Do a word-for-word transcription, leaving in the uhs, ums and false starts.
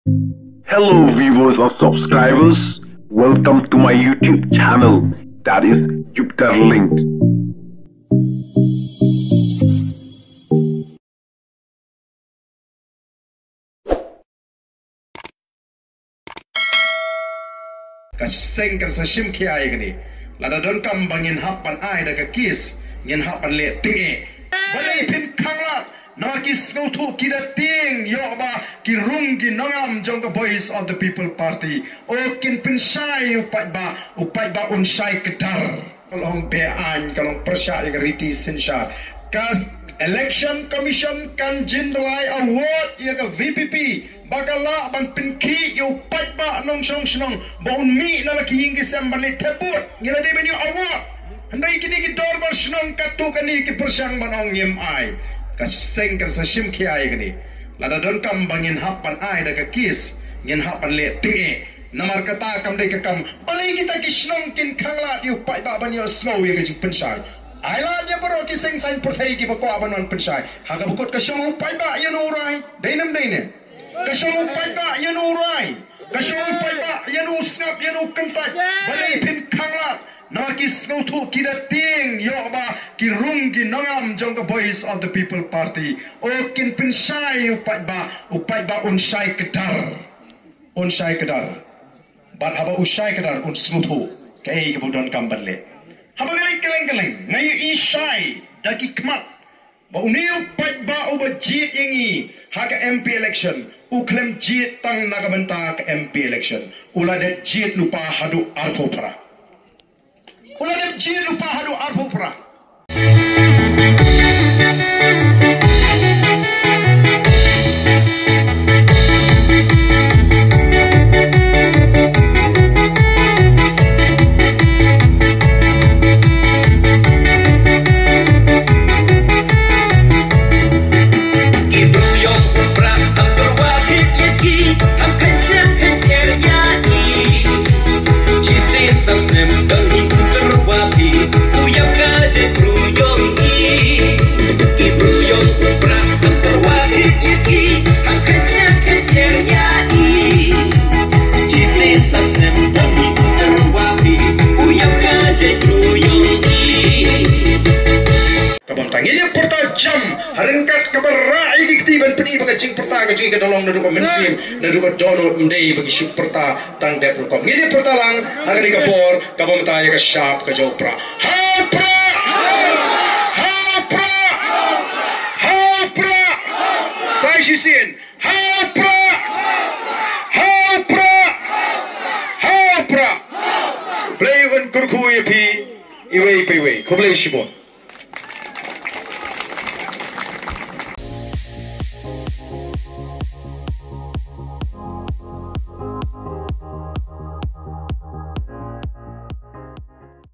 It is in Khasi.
Hello viewers and subscribers, welcome to my YouTube channel, that is Jupiter Linked. Ka seng kan sa shim khia ïa kane. Lada donkam ba ngin hap ban ai da ka case, ngin hap ban leh teng eh. Balei phin khanglad? Namar ki sngewthuh ki da tieng ïoh ba ki rung ki nongam jong ka Voice of the People Party. O kin pynshai u paidbah, u paidbah un shai kdar. Ka long be-aiñ, ka long pyrshah ïa ka riti synshar. Ka Election Commission kan jin da ai award ïa ka V P P ba ka lah ban pynkhih ïa u paidbah nongshong shnong ba un mih na la ki ïing ki sem ban leit thep vote. Ngi la dei ban ïoh award. Hynrei kine ki dorbar shnong katto katne ki pyrshang ban ong ngim ai. Ka seng kan sa shim khia ïa kane. Lada donkam ba ngin hap ban ai da ka case, ngin hap ban leh teng eh. Namar kata kam dei ka kam. Balei kita ki shnong kin khanglad ïa u paidbah ban ïohsngew ïa ka jingpynshai? Ai lad ïa baroh ki seng saiñ pyrthei kiba kwah ban wan pynshai. Ha kaba kut ka shong u paidbah ïa no u rai? Dei ne ym dei ne? Ka shong u paidbah ïa no u rai? Ka shong u paidbah ïa no u sngap, ïa no u kyntait? Balei phin khanglad? Namar ki sngewthuh ki da tieng ïoh ba ki rung ki nongam jong ka Voice of the People Party. O kin pynshai u paidbah, u paidbah un shai kdar. Un shai kdar. Bad haba u shai kdar un sngewthuh kaei kaba u donkam ban leh. Haba nga leit kylleng kylleng nga ïohi shai da ki khmat ba une u paidbah uba jied ïa ngi ha ka M P election u khlem jied tang na ka bynta ka M P election. U la dep jied lypa haduh arphew phra. U la dep jied lypa haduh arphew phra. Ki briew ïong u Prah, ham kyrwa khit ïa ki, ham kheiñ sliang kheiñ slier ïa ki. Shisien san snem don hi u kyrwa phi, u ïap ka jaitbru ïong i. Ki briew ïong u Prah, ham kyrwa khit ïa ki, ham kheiñ sliang kheiñ slier ïa i. Shisien san snem don hi u kyrwa phi, u ïap ka jaitbru ïong i. Ka bym tang, ngin ïa pyrta jam ha ryngkat kaba rah ïa ki kti ban pyni ba ka jingpyrta ka jong ngi ka da long naduh ka mynsiem, naduh ka dohnud, ym dei ba ngi shu pyrta tang dep rukom. Ngin ïa pyrta lang ha kane ka por, ka bym tang, ïa ka shap ka jong u Prah. Ha u Prah! Ha u Prah! Ha u Prah! Sa shisien. Ha u Prah! Ha u Prah! Ha u Prah! Blei un kyrkhu ïa phi iwei pa iwei. Khublei shibun.